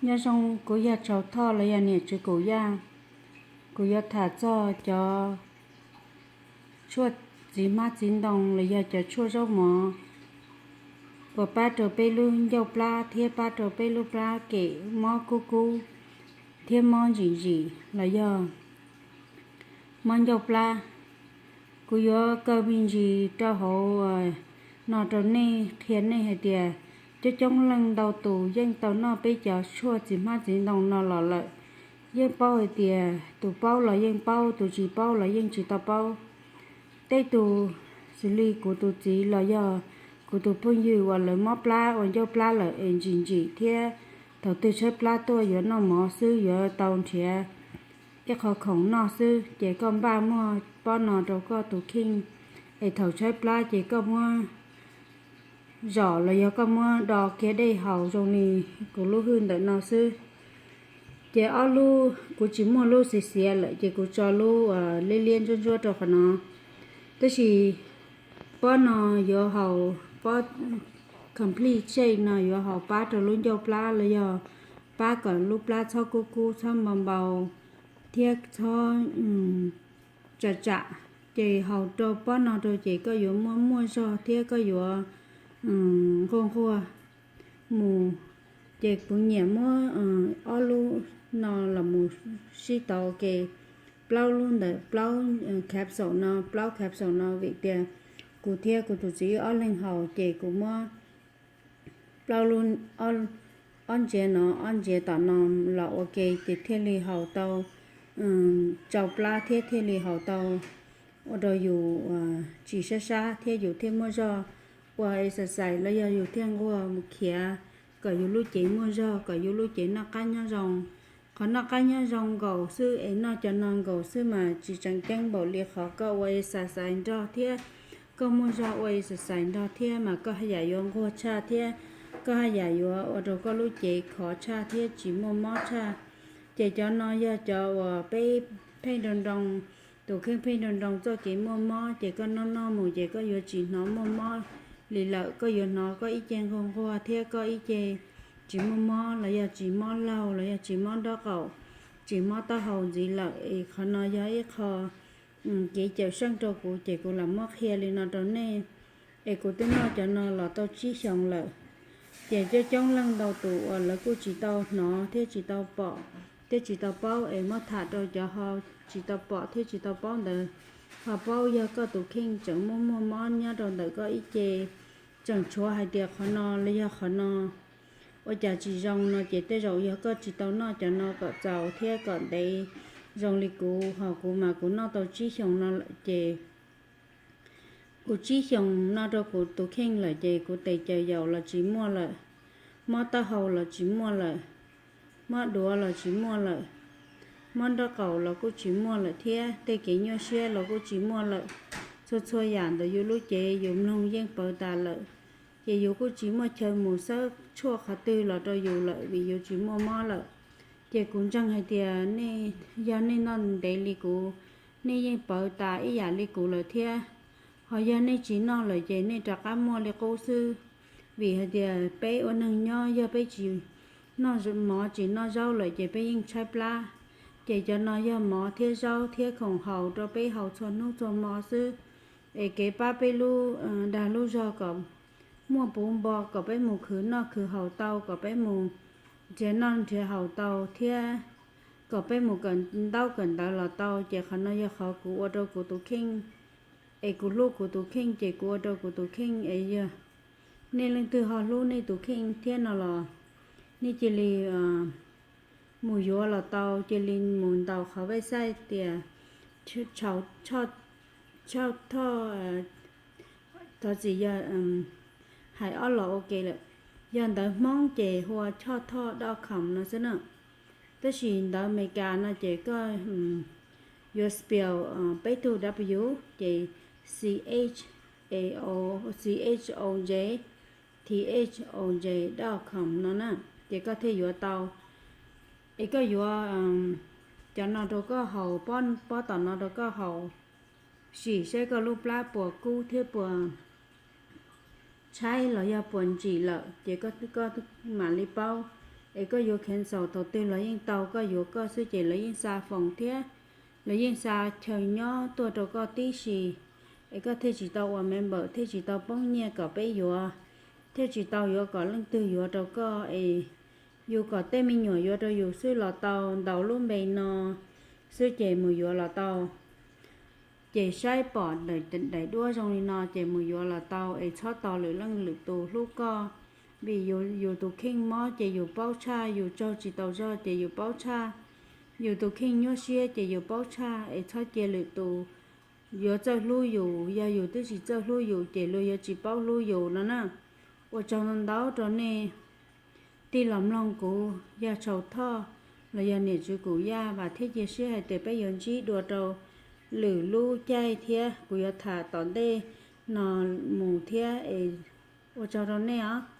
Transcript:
Nyob zoo, kuv yog Tshaus Thoj los yog niam tsev Kuv Yaj. Kuv yuav tham txog cov tshuaj txiv hmab txiv ntoo los yog cov tshuaj zaub mov uas pab rau peb lub ncauj plab thiab pab rau peb lub plab kem mob kub kub thiab mob ntsim ntsim los yog mob ncauj plab. Kuv yuav kaw me ntsis rau hauv no rau nej, qhia nej hais tias coob coob leej ntau tus yeej tau noj peb cov tshuaj txiv hmab txiv ntoo no los lawm. Yeej paub hais tias tus paub los yeej paub, tus tsis paub los yeej tsis tau paub. Tej tus xws li kuv tus txiv los yog kuv tus phooj ywg uas lawv mob plab ua ncauj plab lawm es ntsim ntsim thiab thaum twg tshaib plab tuaj yuav noj mov xwb yuav tau nrhiav ib qho khoom noj xwb, ces koj npaj muag pob no rau koj tus kheej, es thaum tshaib plab ces koj muab zom los yog koj muab do kiag dej haus zoo li kuv lub hwj ntawm no xwb. Ces ob lub, kuv tsis muaj lub xiav xiav lawm ces kuv tso lub liab liab ntsuab ntsuab rau qhov no. Tab sis pob no yuav haus, pob complete shape no yuav haus pab rau lub ncauj plab los yog pab kom lub plab txhob kub kub, txhob npau npau thiab txhob tsam tsam. Ces haus rau pob no rau ces koj yuav muaj muaj zog thiab koj yuav nquag nquag mus. Ces kuv nyiam muab ob lub no los mus sib tau ke, plaub lub ntawm plaub capsule no, plaub capsule no vim tias kuv thiab kuv tus txiv ob leeg haus ces kuv muab plaub lub, ob ntsiav no ob ntsiav tom no los ua ke ces thiaj li haus tau tsau plab thiab thiaj li haus tau ua rau yus tsis sab sab thiab yus thiaj muaj zog ua exercise los yog yus thiaj nquag mus khiav kom yus lub cev muaj zog, kom yus lub cev noj qab nyob zoo. Qhov noj qab nyob zoo nkaus xwb es noj cov no nkaus xwb mas tsis tseem ceeb npaum li qhov koj ua exercise nrog thiab koj muaj zog ua exercise nrog thiab mas koj haj yam yuav nquag tshaj thiab koj haj yam yuav ua rau koj lub cev khov tshaj thiab tsis muaj mob tshaj. Ces cov no yog cov uas peb pheej nroo nroo, tus kheej pheej nroo nroo txoj kev muaj mob ces koj noj noj mus ces koj yuav tsis hnov muaj mob li lawm, koj yuav hnov koj ib ce nquag nquag thiab koj ib ce tsis muaj mob los yog tsis mob laug los yog tsis mob nraub qaum, tsis mob taub hau ntxiv lawm. Es qhov no yog ib qho kev cawm seej rau kuv ces kuv lam muab qhia li no rau nej. Es kuv twb noj cov no los tau tsib xyoos lawm. Ces coob coob leej ntau tus uas lawv kuj tsis tau hnov thiab tsis tau pom thiab tsis tau paub es muab tham rau cov ho tsis tau pom thiab tsis tau paub ntawd ho paub, yog koj tus kheej tseem muaj muaj mob nyob rau ntawm koj ib ce, tseem tshuav hais tias qhov no los yog qhov no ua cas tsis zoo no ces tej zaum yog koj tsis tau noj cov no kom txaus thiab kom ntev zoo li kuv. Ho kuv mas kuv noj tau tsib xyoos no lawm ces kuv tsib xyoos no rau kuv tus kheej lawm ces kuv tes caws yaus los tsis muaj lawm, mob taub hau los tsis muaj lawm, mob duav los tsis muaj lawm, mob nraub qaum los kuj tsis muaj lawm thiab tej kev nyuaj siab los kuj tsis muaj lawm. Txhua txhua yam ntawm yus lub cev yus mloog yeej paws tas lawm. Ces yus kuj tsis muaj chaw mus xawb tshuaj qhov twg los rau yus lawm vim yus tsis muaj mob lawm. Ces kuv ntseeg hais tias nej, yog nej noj ntev li kuv, nej yeej paws tas ib yam li kuv lawm thiab. Ho yog nej tsis noj lawm ces nej rov qab muaj li qub xwb. Vim hais tias peb ua neeg nyob yog peb tsis noj mov tsis noj zaub lawm ces peb yeej tshaib plab. Ces cov no yog mov thiab zaub thiab khoom haus rau peb haus txhua hnub txhua hmo xwb. Es kev pab peb lub dag lub zog kom muaj puv npo, kom peb mus khwv noj khwv haus tau, kom peb mus nrhiav noj nrhiav haus tau thiab kom peb mus kawm ntaub kawm ntawv los tau. Ces qhov no yog qhov kuv ua rau kuv tus kheej, es kuv hlub kuv tus kheej ces kuv ua rau kuv tus kheej. Es yog nej leej twg ho hlub nej tus kheej thiab no los nej cia li mus yuav los tau, cia li mus ntaus qhov website tias Choj Thoj, thov txim yog hais ob los ua ke lawm. Yog ntawv Hmoob ces hu ua choj thoj dot com no xwb na. Tab sis ntawv Amelikas no ces koj yuav spell peb tug W ces C H A O, C H O J, T H O J dot com no na, ces koj thiaj yuav tau. Es koj yuav cov no rau koj haus, pob tom no rau koj haus, sim saib koj lub plab puas kub thiab puas tshaib los yog puas ntsim lawm ces koj mam li paub. Es koj yuav cancel thaum twg los yeej tau, koj yuav koj xwb ces lawv yeej xa foos thiab lawv yeej xa chaw nyob tuaj rau koj tib si, es koj thiaj tsis tau ua member, thiaj tsis tau poob nyiaj kom peb yuav, thiaj tsis tau yuav kom leej twg yuav rau koj es yus kom tej me nyuam yuav rau yus xwb los tau, ntaus lub npe no xwb ces mus yuav los tau. Ces saib pom daim duab zoo li no ces mus yuav los tau, es txhob tos lwm leej lwm tus hlub koj, vim yus tus kheej mob ces yus paub tshaj, yus tsaug tsis tau zog ces yus paub tshaj, yus tus kheej nyuaj siab ces yus paub tshaj, es txhob cia lwm tus yuav txawj hlub yus, yog yus twb tsis txawj hlub yus ces luag yuav tsis paub hlub yus no na. Ua tsaug ntau ntau rau nej tig los mloog kuv Yaj Tshau Thoj los yog niam tswv kuv Yaj, vam thiab cia siab hais tias peb yuav ntsib dua rau lwm lub caij thiab kuv yuav tham tom ntej no mus thiab es ua tsaug rau nej os.